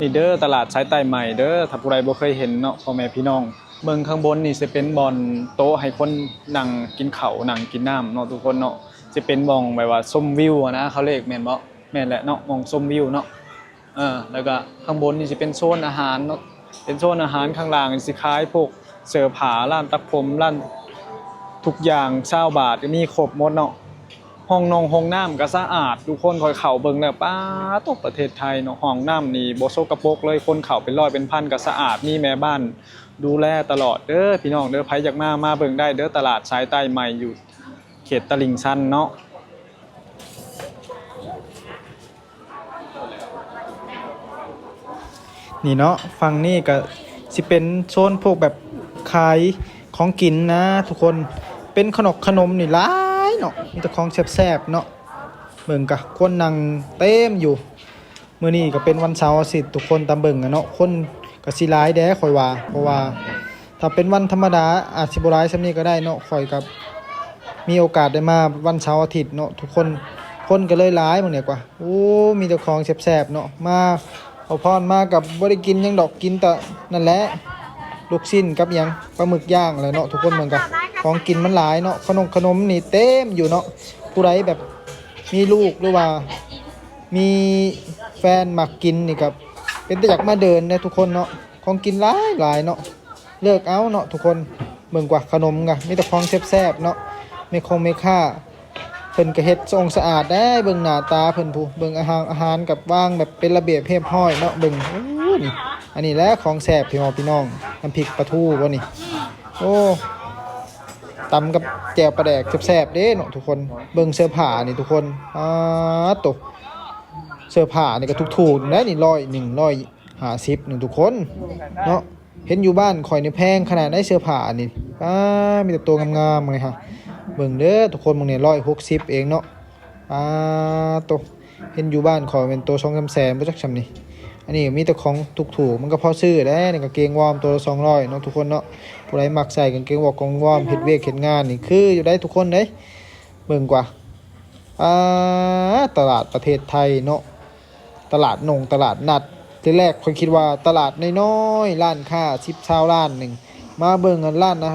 ນີ້ເດີ ຕະຫຼາດສາຍໃຕ້ໃໝ່ເດີ ຖ້າຜູ້ໃດບໍ່ເຄີຍເຫັນເນາະ ພໍ່ແມ່ພີ່ນ້ອງ. ເບິ່ງຂ້າງບົນນີ້ຊິເປັນບ່ອນໂຕະໃຫ້ຄົນນັ່ງກິນເຂົ້ານັ່ງກິນນ້ຳເນາະທຸກຄົນເນາະ. ຊິເປັນບ່ອນແບບວ່າຊົມວິວຫັ້ນນະ ເຂົາເອີ້ນແມ່ນບໍ່? ແມ່ນແຫຼະເນາະ ບ່ອນຊົມວິວເນາະ. ເອີ ແລ້ວກະຂ້າງບົນນີ້ຊິເປັນໂຊນອາຫານເນາະ ເປັນໂຊນອາຫານ. ຂ້າງລ່າງນີ້ຊິຂາຍພວກເສື້ອຜ້າ ຮ້ານຕັດຜົມ ຮ້ານທຸກຢ່າງ ຊາວບາດກະມີຄົບໝົດເນາະ. ຫ້ອງນ້ອງຫ້ອງນ້ຳກະສະອາດທຸກຄົນ ຂ້ອຍເຂົ້າເບິ່ງແລ້ວ ປາໂຕ ປະເທດໄທເນາະ ຫ້ອງນ້ຳນີ້ບໍ່ສົກກະປົກເລີຍ ຄົນເຂົ້າເປັນຮ້ອຍເປັນພັນກະສະອາດ ມີແມ່ບ້ານດູແລຕະຫຼອດເດີພີ່ນ້ອງເດີ. ໃຜຢາກມາ ມາເບິ່ງໄດ້ເດີ ຕະຫຼາດສາຍໃຕ້ໃໝ່ ຢູ່ເຂດຕະລິ່ງຊັນເນາະ. ນີ້ເນາະ ຝັ່ງນີ້ກະຊິເປັນໂຊນພວກແບບຂາຍຂອງກິນນະທຸກຄົນ ເປັນຂະໜົກຂະໜົມນີ້ຫຼາຍເນາະ ມີແຕ່ຂອງແຊບໆເນາະ. ເບິ່ງກະຄົນນັ່ງເຕັມຢູ່ ມື້ນີ້ກະເປັນວັນເສົາອາທິດທຸກຄົນ ຕາມເບິ່ງຫັ້ນເນາະ ຄົນກະຊິຫຼາຍແດ່ຂ້ອຍວ່າ ເພາະວ່າ ຖ້າເປັນວັນທຳມະດາອາດຊິບໍ່ຫຼາຍສ່ຳນີ້ກະໄດ້ເນາະ. ຂ້ອຍກະມີໂອກາດໄດ້ມາວັນເສົາອາທິດເນາະທຸກຄົນ ຄົນກະເລີຍຫຼາຍມື້ນີ້ກວ່າ. ໂອ້ ມີແຕ່ຂອງແຊບໆເນາະ ມາ ເອົາພອນມາກະບໍ່ໄດ້ກິນຫຍັງດອກ ກິນແຕ່ນັ້ນແຫຼະ ລູກຊີ້ນກັບຫຍັງ ປາໝຶກຍ່າງແຫຼະເນາະທຸກຄົນ. ເບິ່ງກະຂອງກິນມັນຫຼາຍເນາະ ຂະໜົມຂະໜົມນີ້ເຕັມຢູ່ເນາະ. ຜູ້ໃດແບບມີລູກ ຫຼືວ່າມີແຟນມັກກິນນີ້ກະເປັນຕາຢາກມາເດີນເດ້ທຸກຄົນເນາະ ຂອງກິນຫຼາຍໆເນາະ. ເລືອກເອົາເນາະທຸກຄົນ. ເບິ່ງກວ່າຂະໜົມກະມີແຕ່ຂອງແຊບໆເນາະ ແມ່ຄົງແມ່ຄ້າ ເພິ່ນກະເຮັດສະອອງສະອາດແດ່ ເບິ່ງໜ້າຕາເພິ່ນພຸ້ນ ເບິ່ງອາຫານ ອາຫານກະວາງແບບເປັນລະບຽບຮຽບຮ້ອຍເນາະ. ເບິ່ງ ໂອ້ ນີ້ ອັນນີ້ແຫຼະຂອງແຊບພີ່ນ້ອງ ພີ່ນ້ອງ ນ້ຳພລິກປາທູບໍ່ນີ້. ໂອ້ ຕຳກັບແຈ່ວປາແດກແຊບໆເດ້ເນາະທຸກຄົນ. ເບິ່ງເສື້ອຜ້ານີ້ທຸກຄົນ ປາໂຕ ເສື້ອຜ້ານີ້ກະຖືກໆໄດ໋ນີ້ ຮ້ອຍໜຶ່ງ ຮ້ອຍຫ້າສິບໜຶ່ງທຸກຄົນເນາະ. ເຫັນຢູ່ບ້ານຂ້ອຍນີ້ແພງຂະໜາດໃດເສື້ອຜ້ານີ້ ປາ ມີແຕ່ໂຕງາມໆເລີຍຮະ. ເບິ່ງເດີທຸກຄົນ ເບິ່ງນີ້ ຮ້ອຍຫົກສິບເອງເນາະ ປາໂຕ. ເຫັນຢູ່ບ້ານຂ້ອຍແມ່ນໂຕສອງສາມແສນບໍ່ຈັກຊ່ຳນີ້. ອັນນີ້ມີແຕ່ຂອງຖືກໆ ມັນກະພໍຊື້ແຫຼະ ນີ້ກາງເກງວອມໂຕລະສອງຮ້ອຍເນາະທຸກຄົນເນາະ. ຜູ້ໃດມັກໃສ່ກາງເກງວອມ ກາງເກງວອມ ເຮັດວຽກເຮັດງານນີ້ຄືຢູ່ໄດ໋ທຸກຄົນເດ້. ເບິ່ງກວ່າ ອາ ຕະຫຼາດປະເທດໄທເນາະ ຕະຫຼາດນົງຕະຫຼາດນັດ. ທີແລກຂ້ອຍຄິດວ່າຕະຫຼາດນ້ອຍໆ ຮ້ານຄ້າສິບຊາວລ້ານໜຶ່ງ ມາເບິ່ງອັນຮ້ານນະ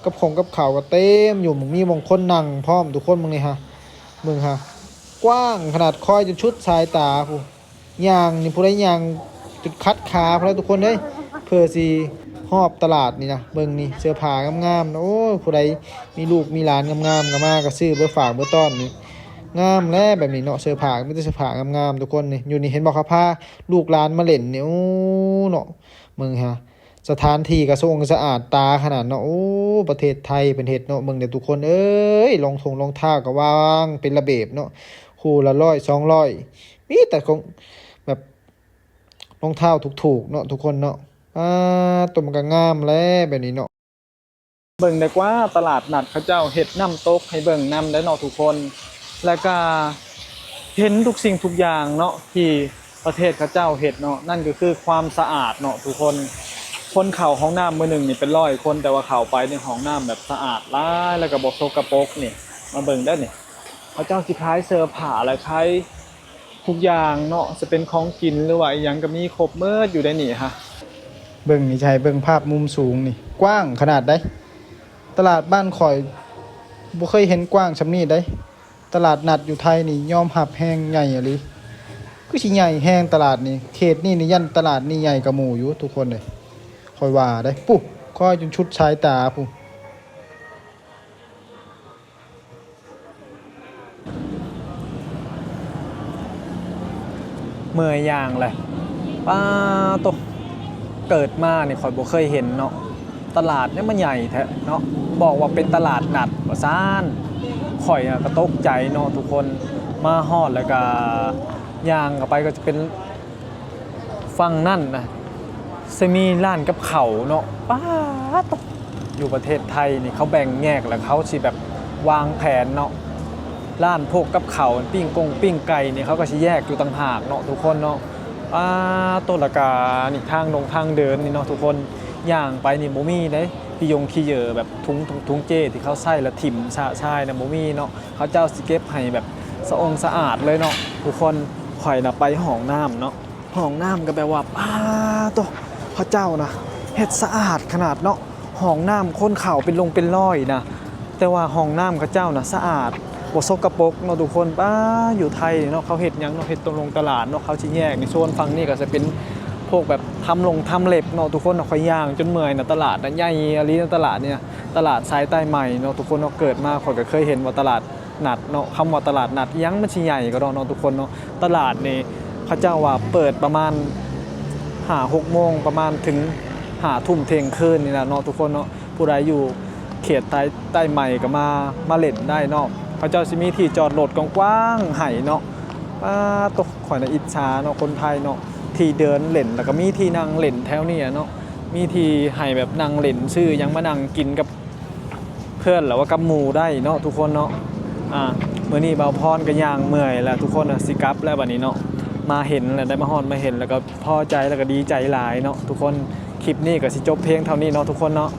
ກັບຂອງກັບເຂົ້າກະເຕັມຢູ່ ມີບ່ອນຄົນນັ່ງພ້ອມທຸກຄົນ. ເບິ່ງນີ້ຫະ ເບິ່ງຫະ ກວ້າງຂະໜາດ ຄອຍຈົນສຸດສາຍຕາພຸ້ນ. ຍ່າງນີ້ ຜູ້ໃດຍ່າງຈົນຂັດຂາພຸ້ນແຫຼະທຸກຄົນເອີຍ ເພື່ອຊິຮອບຕະຫຼາດນີ້ນະ. ເບິ່ງນີ້ ເສື້ອຜ້າງາມໆ ໂອ້ຍ ຜູ້ໃດມີລູກມີຫຼານງາມໆກະມາ ກະຊື້ເບີຝາກເບີຕ້ອນນີ້ ງາມແຫຼະແບບນີ້ເນາະ. ເສື້ອຜ້າ ມີແຕ່ເສື້ອຜ້າງາມໆທຸກຄົນນີ້. ຢູ່ນີ້ເຫັນບໍ່ ເຂົາພາລູກຫຼານມາເຫຼັ້ນນີ້ ໂອ້ ເນາະ. ເບິ່ງຫາ ສະຖານທີ່ກະສະອາດຕາຂະໜາດເນາະ. ໂອ້ ປະເທດໄທເພິ່ນເຮັດເນາະ. ເບິ່ງເດີທຸກຄົນເອີຍ ລອງທົງລອງເທົ້າກະວາງເປັນລະບຽບເນາະ ຄູ່ລະຮ້ອຍສອງຮ້ອຍ ມີແຕ່ຂອງແບບ ລອງເທົ້າຖືກໆເນາະທຸກຄົນເນາະ. ອາ ໂຕ ມັນກະງາມແຫຼະແບບນີ້ເນາະ. ເບິ່ງໄດ້ກວ່າ ຕະຫຼາດນັດເຂົາເຈົ້າເຮັດນ້ຳຕົກໃຫ້ເບິ່ງນຳໄດ໋ເນາະທຸກຄົນ. ແລ້ວກະເຫັນທຸກສິ່ງທຸກຢ່າງເນາະ ທີ່ປະເທດເຂົາເຈົ້າເຮັດເນາະ ນັ້ນກະຄືຄວາມສະອາດເນາະທຸກຄົນ. ຄົນເຂົ້າຫ້ອງນ້ຳມື້ໜຶ່ງນີ້ເປັນຮ້ອຍຄົນ ແຕ່ວ່າເຂົ້າໄປໃນຫ້ອງນ້ຳແບບສະອາດຫຼາຍ ແລ້ວກະບໍ່ສົກກະປົກນີ້. ມາເບິ່ງເດີນີ້ ເຂົາເຈົ້າຊິຂາຍເສື້ອຜ້າ ແລະ ຂາຍທຸກຢ່າງເນາະ ຈະເປັນຂອງກິນ ຫຼືວ່າອີ່ຫຍັງກະມີຄົບໝົດຢູ່ໃນນີ້ຫະ. ເບິ່ງນີ້ ຈະໃຫ້ເບິ່ງພາບມຸມສູງນີ້ ກວ້າງຂະໜາດໃດ. ຕະຫຼາດບ້ານຂ້ອຍບໍ່ເຄີຍເຫັນກວ້າງຊ່ຳນີ້ໃດ໋. ຕະຫຼາດນັດຢູ່ໄທນີ້ຍອມຮັບແຮງໃຫຍ່ອີ່ຫຼີ ຄືຊິໃຫຍ່ແຮງຕະຫຼາດນີ້. ເຂດນີ້ນີ້ຢ້ານຕະຫຼາດນີ້ໃຫຍ່ກວ່າໝູ່ຢູ່ທຸກຄົນເອີຍ ຂ້ອຍວ່າໃດ໋. ປູ້ ຄອຍຈົນສຸດສາຍຕາພຸ້ນ. ເມື່ອຍຍ່າງແຫຼະ ປາໂຕ ເກີດມານີ້ຂ້ອຍບໍ່ເຄີຍເຫັນເນາະ ຕະຫຼາດນີ້ມັນໃຫຍ່ແທ້ເນາະ ບອກວ່າເປັນຕະຫຼາດນັດວ່າຊັ້ນ. ຂ້ອຍກະຕົກໃຈເນາະທຸກຄົນ ມາຮອດແລ້ວກະຍ່າງເຂົ້າໄປກະຈະເປັນ ຝັ່ງນັ້ນນະ ຊິມີຮ້ານກັບເຂົ້າເນາະ. ປາໂຕ ຢູ່ປະເທດໄທນີ້ເຂົາແບ່ງແຍກ ແລ້ວເຂົາຊິແບບວາງແຜນເນາະ ຮ້ານພວກກັບເຂົ້າ ປີ້ງກົງປີ້ງໄກ່ນີ້ ເຂົາກະຊິແຍກຢູ່ຕ່າງຫາກເນາະທຸກຄົນເນາະ. ປາໂຕ ແລ້ວກະນີ້ທາງດົງທາງເດີນນີ້ເນາະທຸກຄົນ ຍ່າງໄປນີ້ບໍ່ມີເດ້ ຂີ້ຢົງຂີ້ເຢີ່ແບບ ທຸງ ທຸງເຈ້ທີ່ເຂົາໃຊ້ແລ້ວຖິ້ມຊະຊາຍນະ ບໍ່ມີເນາະ. ເຂົາເຈົ້າຊິເກັບໃຫ້ແບບສະອອງສະອາດເລີຍເນາະທຸກຄົນ. ຂ້ອຍນະໄປຫ້ອງນ້ຳເນາະ ຫ້ອງນ້ຳກໍແບບວ່າ ປາໂຕ ເຂົາເຈົ້ານະເຮັດສະອາດຂະໜາດເນາະ. ຫ້ອງນ້ຳຄົນເຂົ້າເປັນລົງເປັນຮ້ອຍນະ ແຕ່ວ່າຫ້ອງນ້ຳເຂົາເຈົ້ານະສະອາດ ບໍ່ສົກກະປົກເນາະທຸກຄົນ. ປ້າ ຢູ່ໄທນີ້ເນາະ ເຂົາເຮັດຫຍັງເນາະ ເຮັດຕົງລົງຕະຫຼາດເນາະ ເຂົາຊິແຍກໃນໂຊນຝັ່ງນີ້ກໍຈະເປັນພວກແບບທຳລົງທຳເລັບເນາະທຸກຄົນເນາະ. ຂ້ອຍຍ່າງຈົນເມື່ອຍນະ ຕະຫຼາດນະໃຫຍ່ອີ່ຫຼີນະ ຕະຫຼາດນີ້ນະ ຕະຫຼາດສາຍໃຕ້ໃໝ່ເນາະທຸກຄົນເນາະ. ເກີດມາຂ້ອຍກໍເຄີຍເຫັນວ່າຕະຫຼາດ ນັດເນາະ ຄຳວ່າຕະຫຼາດນັດອີ່ຫຍັງມັນຊິໃຫຍ່ກໍດອກເນາະທຸກຄົນເນາະ. ຕະຫຼາດນີ້ເຂົາເຈົ້າວ່າເປີດປະມານຫ້າຫົກໂມງ ປະມານເຖິງຫ້າທຸ່ມທ່ຽງຄືນນີ້ແຫຼະເນາະທຸກຄົນເນາະ. ຜູ້ໃດຢູ່ເຂດໃຕ້ ໃຕ້ໃໝ່ກໍມາ ມາເຫຼັ້ນໄດ້ເນາະ. ເຂົາເຈົ້າຊິມີທີ່ຈອດລົດກວ້າງໆໃຫ້ເນາະ. ປາໂຕ ຂ້ອຍນະອິດສາເນາະ ຄົນໄທເນາະ ທີ່ເດີນເຫຼັ້ນ ແລ້ວກໍມີທີ່ນັ່ງເຫຼັ້ນແຖວນີ້ເນາະ ມີທີ່ໃຫ້ແບບນັ່ງເຫຼັ້ນ ຊື້ຫຍັງມານັ່ງກິນກັບ ເພື່ອນ ຫຼືວ່າກັບໝູ່ໄດ້ເນາະທຸກຄົນເນາະ. ອາ ມື້ນີ້ບ່າວພອນກໍຍ່າງເມື່ອຍແລ້ວທຸກຄົນເນາະ ຊິກັບແລ້ວບັດນີ້ເນາະ. ມາເຫັນແລ້ວ ໄດ້ມາຮອດມາເຫັນແລ້ວກໍພໍໃຈ ແລ້ວກໍດີໃຈຫຼາຍເນາະທຸກຄົນ. ຄລິບນີ້ກໍຊິຈົບພຽງເທົ່ານີ້ເນາະທຸກຄົນເນາະ.